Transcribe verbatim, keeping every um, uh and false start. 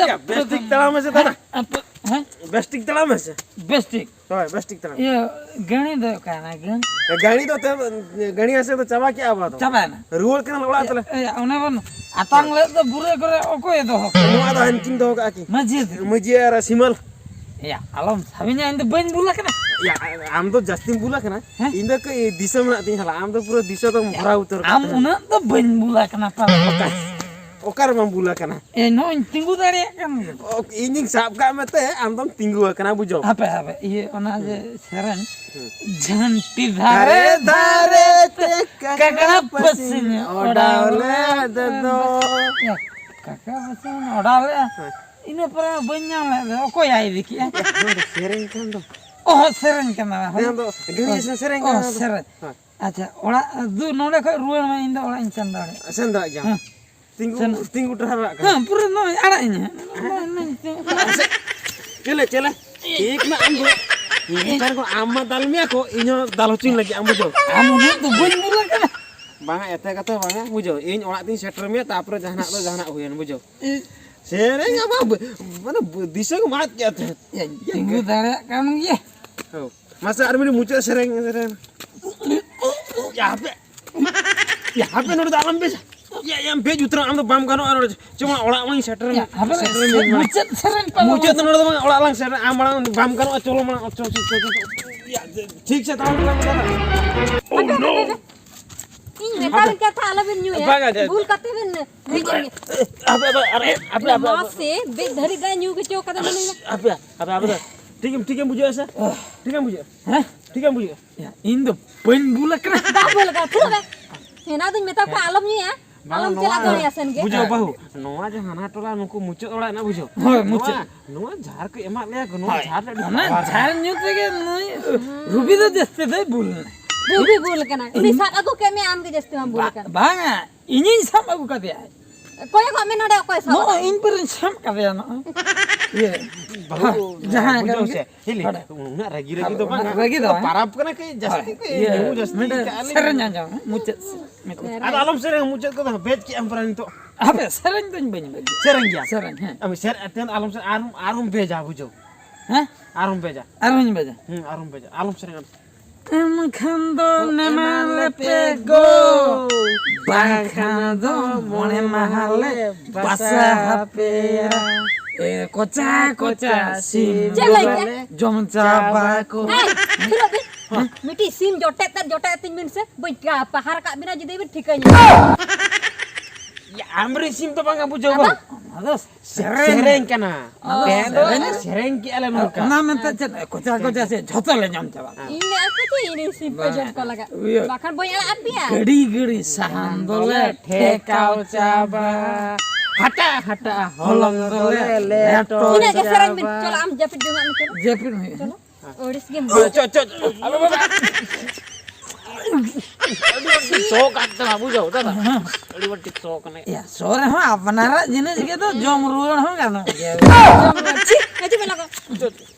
ᱭᱟ, ᱵᱮᱥ ᱴᱷᱤᱠ ᱛᱟᱲᱟᱢ ᱢᱮᱥᱮ ᱫᱟᱫᱟ᱾ ᱵᱮᱥ ᱴᱷᱤᱠ ᱛᱟᱲᱟᱢ ᱢᱮᱥᱮ᱾ ᱵᱮᱥ ᱴᱷᱤᱠ᱾ ᱦᱳᱭ, ᱵᱮᱥ ᱴᱷᱤᱠ ᱛᱟᱲᱟᱢ᱾ ᱤᱭᱟᱹ, ᱜᱟᱹᱲᱤ ᱫᱚ ᱚᱠᱟᱭᱮᱱᱟ? ᱜᱟᱹᱲᱤ? ᱜᱟᱹᱲᱤ ᱫᱚ ᱛᱮ, ᱜᱟᱹᱲᱤ ᱟᱥᱮ ᱫᱚ ᱪᱟᱵᱟ ᱠᱮᱜᱼᱟ ᱵᱚ ᱟᱫᱚ᱾ ᱪᱟᱵᱟᱭᱮᱱᱟ? ᱨᱩᱣᱟᱹᱲ ᱠᱟᱱᱟ ᱚᱲᱟᱜ ᱛᱟᱞᱮ᱾ ᱮ, ᱚᱱᱮ ᱵᱚᱱ ᱟᱛᱟᱝ ᱞᱮᱫ ᱫᱚ ᱵᱩᱨᱟᱹ ᱠᱚᱨᱮ, ᱚᱠᱚᱭᱮ ᱫᱚᱦᱚ ᱠᱟᱜᱼᱟ? ᱱᱚᱣᱟ ᱫᱚ ᱦᱟᱱᱠᱤᱱ ᱫᱚᱦᱚ ᱠᱟᱜᱼᱟ ᱠᱤ? ᱢᱟᱹᱡᱷᱤ ᱫᱚ᱾ ᱢᱟᱹᱡᱷᱤ ᱟᱨ ᱥᱤᱢᱟᱹᱞ᱾ ᱮᱭᱟ, ᱟᱞᱚᱢ ᱥᱟᱵᱤᱧᱟ, ᱤᱧ ᱫᱚ ᱵᱟᱹᱧ ᱵᱩᱞ ᱟᱠᱟᱱᱟ᱾ ᱭᱟ, ᱟᱢ ᱫᱚ ᱡᱟᱹᱥᱛᱤᱢ ᱵᱩᱞ ᱟᱠᱟᱱᱟ᱾ ᱦᱮᱸ? ᱤᱧ ᱫᱚ ᱠᱟᱹᱡ ᱫᱤᱥᱟᱹ ᱢᱮᱱᱟᱜ ᱛᱤᱧ ᱦᱟᱞᱟ, ᱟᱢ ᱫᱚ ᱯᱩᱨᱟᱹ ᱫᱤᱥᱟᱹ ᱫᱚᱢ ᱵᱷᱚᱨᱟᱣ ᱩᱛᱟᱹᱨ ᱟᱠᱟᱫ ᱟᱢ ᱛᱟᱦᱮᱸᱱᱟ᱾ ᱩᱱᱟᱹᱜ ᱫᱚ ᱵᱟᱹᱧ ᱵᱩᱞ ᱟᱠᱟᱱᱟ ᱯᱟᱞᱮ᱾ ᱚᱠᱟᱨᱮ ᱵᱟᱢ ᱵᱩᱞ ᱟᱠᱟᱱᱟ? ᱮ, ᱱᱚᱜᱼᱚᱭ ᱤᱧ ᱛᱤᱸᱜᱩ ᱫᱟᱲᱮᱭᱟᱜ ᱠᱟᱱ ᱜᱮᱭᱟ᱾ ᱚ, ᱤᱧᱤᱧ ᱥᱟᱵ ᱠᱟᱜ ᱢᱮᱛᱮ ᱟᱢ ᱫᱚᱢ ᱛᱤᱸᱜᱩ ᱟᱠᱟᱱᱟ, ᱵᱩᱡᱷᱟᱹᱣ᱾ ᱦᱟᱯᱮ, ᱦᱟᱯᱮ, ᱤᱭᱟᱹ, ᱚᱱᱟ ᱡᱮ ᱥᱮᱨᱮᱧ, ᱦᱩᱸ᱾ ᱡᱷᱟᱹᱱᱴᱤ ᱫᱷᱟᱨᱮ ᱫᱷᱟᱨᱮ ᱫᱷᱟᱨᱮ ᱛᱮ ᱛᱮ ᱠᱟᱠᱲᱟ ᱠᱟᱠᱲᱟ ᱯᱟᱹᱥᱤᱧ ᱯᱟᱹᱥᱤᱧ ᱚᱰᱟᱣ ᱚᱰᱟᱣ ᱞᱮᱫ ᱞᱮᱫ ᱫᱚ᱾ ᱫᱚ᱾ ᱭᱟ, ᱠᱟᱠᱲᱟ ᱯᱟᱹᱥᱤᱧ ᱚᱰᱟᱣ ᱞᱮᱫᱼᱟ᱾ ᱦᱮᱸ᱾ ᱤᱱᱟᱹ ᱯᱚᱨᱮ ᱵᱟᱹᱧ ᱧᱟᱢ ᱞᱮᱫ ᱫᱚ, ᱚᱠᱚᱭ ᱟᱭ ᱤᱫᱤ ᱠᱮᱜᱼᱟ? ᱱᱚᱣᱟ ᱫᱚ ᱥᱮᱨᱮᱧ ᱠᱟᱱ ᱫᱚ᱾ ᱚ, ᱥᱮᱨᱮᱧ ᱠᱟᱱᱟ᱾ ᱱᱚᱣᱟ ᱫᱚ ᱜᱟᱹᱲᱤ ᱥᱮ-, ᱥᱮᱨᱮᱧ ᱚ, ᱠᱟᱱᱟ ᱱᱚᱣᱟ ᱫᱚ᱾ ᱥᱮᱨᱮᱧ᱾ ᱦᱮᱸ᱾ ᱟᱪᱪᱷᱟ, ᱚᱲᱟᱜ ᱫᱩ, ᱱᱚᱰᱮ ᱠᱷᱚᱡ ᱨᱩᱣᱟᱹᱲ ᱢᱮ, ᱤᱧ ᱫᱚ ᱚᱲᱟᱜ ᱤᱧ ᱥᱮᱱ ᱫᱟᱲᱮᱭᱟᱜᱼᱟ᱾ ᱥᱮᱱ ᱫᱟᱲᱮᱭᱟᱜ ᱜᱮᱭᱟᱢ᱾ ᱦᱮᱸ᱾ ᱛᱤᱸᱜᱩ, ᱥᱮᱱ᱾ ᱛᱤᱸᱜᱩ ᱴᱟᱨᱦᱟᱜ ᱠᱟᱱᱟ᱾ ᱦᱮᱸ, ᱯᱩᱨᱟᱹ ᱱᱚᱜᱼᱚᱭ ᱟᱲᱟᱜ ᱤᱧ ᱦᱟᱸᱜ᱾ ᱪᱮᱞᱮ, ᱪᱮᱞᱮ? ᱴᱷᱤᱠ ᱢᱟ ᱟᱢ ᱫᱚ᱾ ᱱᱮᱛᱟᱨ ᱠᱚ ᱟᱢ ᱢᱟ ᱫᱟᱞ ᱢᱮᱭᱟ ᱠᱚ, ᱤᱧ ᱦᱚᱸ ᱫᱟᱞ ᱦᱚᱪᱚᱧ ᱞᱟᱹᱜᱤᱫ ᱟᱢ ᱵᱩᱡᱷᱟᱹᱣ᱾ ᱟᱢ ᱩᱱᱟᱹᱜ ᱫᱚ ᱵᱟᱹᱧ ᱵᱩᱞ ᱟᱠᱟᱱᱟ᱾ ᱵᱟᱝᱟ, ᱮᱛᱮ ᱠᱟᱛᱷᱟ ᱵᱟᱝᱟ, ᱵᱩᱡᱷᱟᱹᱣ᱾ ᱤᱧ ᱚᱲᱟᱜ ᱛᱤᱧ ᱥᱮᱴᱮᱨ ᱢᱮᱭᱟ, ᱛᱟᱯᱚᱨᱮ ᱡᱟᱦᱟᱱᱟᱜ ᱫᱚ ᱡᱟᱦᱟᱱᱟᱜ ᱦᱩᱭᱮᱱ, ᱵᱩᱡᱷᱟᱹᱣ᱾ ᱤ- ᱥᱮᱨᱮᱧ ᱟᱢᱟᱜ ᱵ-, ᱢᱟᱱᱮ ᱵ-, ᱫᱤᱥᱟᱹ ᱜᱮ ᱢᱟᱫ ᱠᱮᱫ ᱛᱟᱦᱮᱸᱫ᱾ ᱭᱟ, ᱛᱤᱸᱜᱩ ᱫᱟᱲᱮᱭᱟᱜ ᱠᱟᱱ ᱜᱮᱭᱟ᱾ ᱦᱳ᱾ ᱢᱟᱥᱮ ᱟᱨ ᱢᱤᱫ ᱢᱩᱪᱟᱹᱫ ᱥᱮᱨᱮᱧ, ᱥᱮᱨᱮᱧ᱾ ᱭᱟ, ᱦᱟᱯᱮ᱾ ᱭᱟ, ᱦᱟᱯᱮ, ᱱᱚᱰᱮ ᱫᱚ ᱟᱞᱚᱢ ᱵᱮᱡᱟ᱾ ᱭᱟ, ᱭᱟᱢ ᱵᱮᱡ ᱩᱛᱟᱹᱨᱟ, ᱟᱢ ᱫᱚ ᱵᱟᱢ ᱜᱟᱱᱚᱜᱼᱟ ᱱᱚᱰᱮ᱾ ᱪᱮ ᱢᱟ ᱚᱲᱟᱜ ᱢᱟᱧ ᱥᱮᱴᱮᱨ, ᱭᱟ, ᱦᱟᱯᱮ, ᱥᱮᱴᱮᱨ ᱢᱮ ᱢᱟᱲᱟᱝ᱾ ᱢᱩᱪᱟᱹᱫ ᱥᱮᱨᱮᱧ ᱯᱟᱞᱮ ᱢᱩᱪᱟᱹᱫ ᱫᱚ ᱱᱚᱰᱮ ᱫᱚ ᱵᱟᱝ, ᱚᱲᱟᱜ ᱞᱟᱝ ᱥᱮᱴᱮᱨ, ᱟᱢ ᱢᱟᱲᱟᱝ ᱵᱟᱢ ᱜᱟᱱᱚᱜᱼᱟ, ᱪᱚᱞᱚ ᱢᱟᱲᱟᱝ, ᱪᱚ, ᱪᱚ, ᱪᱚ, ᱪᱚ, ᱪᱚ᱾ ᱭᱟ, ᱴᱷᱤᱠ ᱥᱮ, ᱛᱟᱲᱟᱢ ᱛᱟᱲᱟᱢ ᱛᱟᱲᱟᱢ᱾ ᱦᱟᱯᱮ, ᱦᱟᱯᱮ, ᱦᱟᱯᱮ᱾ ᱤᱧ ᱢᱮᱛᱟᱵᱤᱱ ᱠᱟᱛᱷᱟ ᱟᱞᱚᱵᱤᱱ ᱧᱩᱭᱟ᱾ ᱵᱟᱝᱟ, ᱡᱟ- ᱵᱩᱞ ᱠᱟᱛᱮ ᱵᱤᱱ ᱦᱮᱡ ᱮᱱ ᱜᱮ᱾ ᱦᱟᱯᱮ, ᱦᱟᱯᱮ, ᱟᱨ ᱦᱟᱯᱮ, ᱦᱟᱯᱮ, ᱦᱟᱯᱮ᱾ ᱢᱟᱥᱮ, ᱵᱮᱡ ᱫᱷᱟᱹᱨᱤᱡ ᱫᱟᱜ ᱧᱩ ᱦᱚᱪᱚ ᱠᱟᱫᱟ ᱵᱤᱱ᱾ ᱦᱟᱯᱮ, ᱦᱟᱯᱮ, ᱦᱟᱯᱮ᱾ ᱴᱷᱤᱠᱮᱢ, ᱴᱷᱤᱠᱮᱢ ᱵᱩᱡᱷᱟᱹᱣᱟ ᱥᱮ? ᱴᱷᱤᱠᱮᱢ ᱵᱩᱡᱷᱟᱹᱣᱟ? ᱦᱮᱸ? ᱴᱷᱤᱠᱮᱢ ᱵᱩᱡᱷᱟᱹᱣᱟ? ᱭᱟ, ᱤᱧ ᱫᱚ ᱵᱟᱹᱧ ᱵᱩᱞ ᱟᱠᱟᱱᱟ᱾ ᱵᱟᱢ ᱵᱩᱞ ᱟᱠᱟᱱᱟ, ᱛᱷᱤᱨ ᱢᱮ᱾ ᱦᱮᱱᱟ ᱫᱩᱧ ᱢᱮᱛᱟ ᱠᱚᱣᱟ, ᱟᱞᱚᱢ ᱧᱩᱭᱟ, ᱵᱟᱝ, ᱟᱞᱚᱢ ᱱᱚᱣᱟ ᱪᱟᱞᱟᱜ ᱫᱚ ᱜᱟᱹᱲᱤ ᱟᱥᱮᱱ ᱜᱮ᱾ ᱵᱩᱡᱷᱟᱹᱣ ᱵᱟᱹᱦᱩ, ᱱᱚᱣᱟ ᱡᱮ ᱦᱟᱱᱟ ᱴᱚᱞᱟ ᱱᱩᱠᱩ ᱢᱩᱪᱟᱹᱫ ᱚᱲᱟᱜ ᱨᱮᱱᱟᱜ, ᱵᱩᱡᱷᱟᱹᱣ? ᱦᱳᱭ, ᱢᱩᱪᱟᱹᱫ᱾ ᱱᱚᱣᱟ, ᱱᱚᱣᱟ ᱡᱷᱟᱲ ᱠᱚ ᱮᱢᱟᱜ ᱞᱮᱭᱟ ᱠᱚ, ᱱᱚᱣᱟ ᱦᱳᱭ᱾ ᱡᱷᱟᱲ ᱨᱮ ᱟᱹᱰᱤ ᱚᱱᱟ ᱵᱟᱵᱟ᱾ ᱡᱷᱟᱲ ᱧᱩ ᱛᱮᱜᱮ ᱱᱩᱭ ᱨᱩᱵᱤ ᱫᱚ ᱡᱟᱹᱥᱛᱤ ᱫᱚᱭ ᱵᱩᱞ ᱮᱱᱟ᱾ ᱨᱩᱵᱤ ᱵᱩᱞ ᱠᱟᱱᱟ᱾ ᱩᱱᱤ ᱤᱧ ᱥᱟᱵ ᱟᱹᱜᱩ ᱠᱮᱫ ᱢᱮᱭᱟ, ᱟᱢ ᱜᱮ ᱡᱟᱹᱥᱛᱤ ᱢᱟᱢ ᱵᱩᱞ ᱵᱟ-, ᱠᱟᱱᱟ᱾ ᱵᱟᱝᱟ, ᱤᱧᱤᱧ ᱥᱟᱵ ᱟᱹᱜᱩ ᱠᱟᱫᱮᱭᱟ᱾ ᱚᱠᱚᱭ ᱠᱚ ᱢᱮ ᱱᱚᱰᱮ ᱚᱠᱚᱭ ᱥᱟᱵ ᱱᱚᱜᱼᱚᱭ ᱤᱧ ᱯᱮᱨᱮᱧ ᱥᱟᱵ ᱠᱟᱫᱮᱭᱟ ᱱᱚᱜᱼᱚᱭ᱾ ᱤᱭᱟᱹ᱾ ᱵᱟᱹᱦᱩ, ᱦᱮᱸ, ᱡᱟᱦᱟᱸᱭ ᱵᱩᱡᱷᱟᱹᱣ ᱠᱟᱱ ᱥᱮ, ᱜᱮ᱾ ᱦᱤᱞᱤ, ᱦᱳᱭ᱾ ᱩᱱᱟᱹᱜ ᱨᱟᱹᱜᱤ ᱨᱟᱹᱜᱤ ᱫᱚ ᱵᱟᱝ᱾ ᱨᱟᱹᱜᱤ ᱫᱚ ᱵᱟᱝ᱾ ᱯᱟᱨᱟᱵᱽ ᱠᱟᱱᱟ ᱠᱟᱹᱡ ᱡᱟᱹᱥᱛᱤ ᱦᱳᱭ, ᱠᱟᱹᱡ ᱤᱭᱟᱹ, ᱧᱩ ᱡᱟᱹᱥᱛᱤ ᱢᱤᱫᱴᱮᱱ ᱠᱟᱜᱼᱟ ᱞᱮ᱾ ᱥᱮᱨᱮᱧ ᱟᱸᱡᱚᱢ ᱢᱮ, ᱢᱩᱪᱟᱹᱫ ᱥᱮᱫ ᱢᱤᱫᱴᱮᱱ᱾ ᱟᱫᱚ ᱟᱞᱚᱢ ᱥᱮᱨᱮᱧ, ᱢᱩᱪᱟᱹᱫ ᱠᱚᱫᱚ ᱵᱮᱡ ᱠᱮᱜ ᱟᱢ ᱯᱟᱨᱟ ᱱᱤᱛᱚᱜ᱾ ᱦᱟᱯᱮ, ᱥᱮᱨᱮᱧ ᱫᱚᱧ ᱵᱟᱹᱧ ᱵᱟᱹᱜᱤᱭᱟ᱾ ᱥᱮᱨᱮᱧ ᱜᱮᱭᱟ᱾ ᱥᱮᱨᱮᱧ, ᱦᱮᱸ᱾ ᱟᱢ ᱥᱮᱨ-, ᱮᱛᱮᱱ ᱟᱞᱚᱢ ᱥᱮᱨᱮᱧ, ᱟᱨ, ᱟᱨᱦᱚᱸᱢ ᱵᱮᱡᱟ, ᱵᱩᱡᱷᱟᱹᱣ᱾ ᱦᱮᱸ? ᱟᱨᱦᱚᱸᱢ ᱵᱮᱡᱟ᱾ ᱟᱨᱦᱚᱸᱧ ᱵᱮᱡᱟ᱾ ᱦᱩᱸ, ᱟᱨᱦᱚᱸᱢ ᱵᱮᱡᱟ᱾ ᱟᱞᱚᱢ ᱥᱮᱨᱮᱧᱟ᱾ ᱮᱢᱠᱷᱟᱱ ᱫᱚ ᱱᱮᱢᱟᱞᱮ ᱯᱮ ᱜᱚ, ᱵᱟᱝᱠᱷᱟᱱ ᱫᱚ ᱢᱚᱬᱮ ᱢᱟᱦᱟ ᱞᱮ ᱵᱟᱥᱟ ᱦᱟᱯᱮᱭᱟ᱾ ᱮ, ᱠᱚᱪᱟ ᱠᱚᱪᱟ ᱥᱤᱢ ᱪᱮᱫ ᱞᱟᱹᱭ ᱠᱮᱫ? ᱡᱚᱢ ᱪᱟᱵᱟ ᱠᱚ᱾ ᱦᱮᱸ, ᱛᱷᱤᱨᱚᱜ ᱵᱤᱱ᱾ ᱢᱤᱫᱴᱤᱡ ᱥᱤᱢ ᱡᱚᱴᱮᱫ ᱛᱮ ᱡᱚᱴᱮᱫ ᱟᱹᱛᱤᱧ ᱵᱤᱱ ᱥᱮ, ᱵᱟᱹᱧ ᱯᱟᱦᱟᱨ ᱠᱟᱜ ᱵᱤᱱᱟ ᱡᱩᱫᱤ ᱵᱤᱱ ᱴᱷᱤᱠᱟᱹ ᱧᱟᱢᱟ᱾ ᱭᱟ, ᱟᱢᱨᱮ ᱥᱤᱢ ᱫᱚ ᱵᱟᱝᱟ, ᱵᱩᱡᱷᱟᱹᱣ ᱟᱫᱚ? ᱵᱟᱝ᱾ ᱚᱱᱟ ᱫᱚ ᱥᱮᱨᱮᱧ᱾ ᱥᱮᱨᱮᱧ ᱠᱟᱱᱟ᱾ ᱚ, ᱛᱮᱦᱮᱧ ᱫᱚ ᱥᱮᱨᱮᱧ᱾ ᱥᱮᱨᱮᱧ ᱠᱮᱜᱼᱟ ᱞᱮ ᱱᱚᱝᱠᱟ᱾ ᱚᱱᱟ ᱢᱮᱱᱛᱮ ᱪᱮᱫ ᱠᱚᱪᱟ ᱠᱚᱪᱟ ᱥᱮ ᱡᱷᱚᱛᱚ ᱞᱮ ᱧᱟᱢ ᱪᱟᱵᱟ᱾ ᱤᱧ ᱞᱟᱹᱭ ᱟᱯᱮ ᱪᱮᱫ ᱤᱧ ᱥᱤᱢ ᱯᱮ ᱡᱚᱢ ᱠᱚ ᱞᱟᱜᱟᱜ᱾ ᱤᱭᱟᱹ᱾ ᱵᱟᱠᱷᱟᱱ ᱵᱟᱹᱧ ᱟᱲᱟᱜ ᱟᱯᱮᱭᱟ᱾ ᱜᱟᱹᱰᱤ ᱜᱟᱹᱰᱤ ᱥᱟᱦᱟᱱ ᱫᱚᱞᱮ ᱴᱷᱮᱠᱟᱣ ᱪᱟᱵᱟ᱾ ᱦᱟᱴᱟᱜ ᱦᱟᱴᱟᱜ ᱦᱚᱞᱚᱝ ᱫᱚᱞᱮ ᱞᱮᱴᱚ ᱤᱱᱟᱹᱜ ᱜᱮ ᱥᱮᱨᱮᱧ ᱵᱤᱱ᱾ ᱪᱟᱵᱟ᱾ ᱪᱚᱞᱚ, ᱟᱢ ᱡᱟᱹᱯᱤᱫ ᱡᱚᱝᱟᱜ ᱢᱮ, ᱪᱚᱞᱚ᱾ ᱡᱟᱹᱯᱤᱫ ᱦᱩᱭᱩᱜᱼᱟ᱾ ᱪᱚᱞᱚ᱾ ᱪᱚ, ᱪᱚ, ᱪᱚ᱾ ᱟᱹᱰᱤ ᱵᱟᱹᱲᱛᱤ ᱥᱚ ᱠᱟᱱ ᱛᱟᱢᱟ, ᱵᱩᱡᱷᱟᱹᱣ ᱫᱟᱫᱟ? ᱟᱹᱰᱤ ᱵᱟᱹᱲᱛᱤ ᱥᱚ ᱠᱟᱱᱟ᱾ ᱭᱟ, ᱥᱚ ᱨᱮᱦᱚᱸ ᱟᱯᱱᱟᱨᱟᱜ ᱡᱤᱱᱤᱥ ᱜᱮ ᱫᱚ ᱡᱚᱢ ᱨᱩᱣᱟᱹᱲ ᱦᱚᱸ ᱜᱟᱱᱚᱜ ᱜᱮᱭᱟ᱾ ᱡᱚᱢ ᱨᱩᱣᱟᱹᱲ᱾ ᱪᱷᱤ, ᱦᱤᱡᱩᱜ ᱢᱮ ᱞᱚᱜᱚᱱ᱾ ᱪᱚ, ᱪᱚ᱾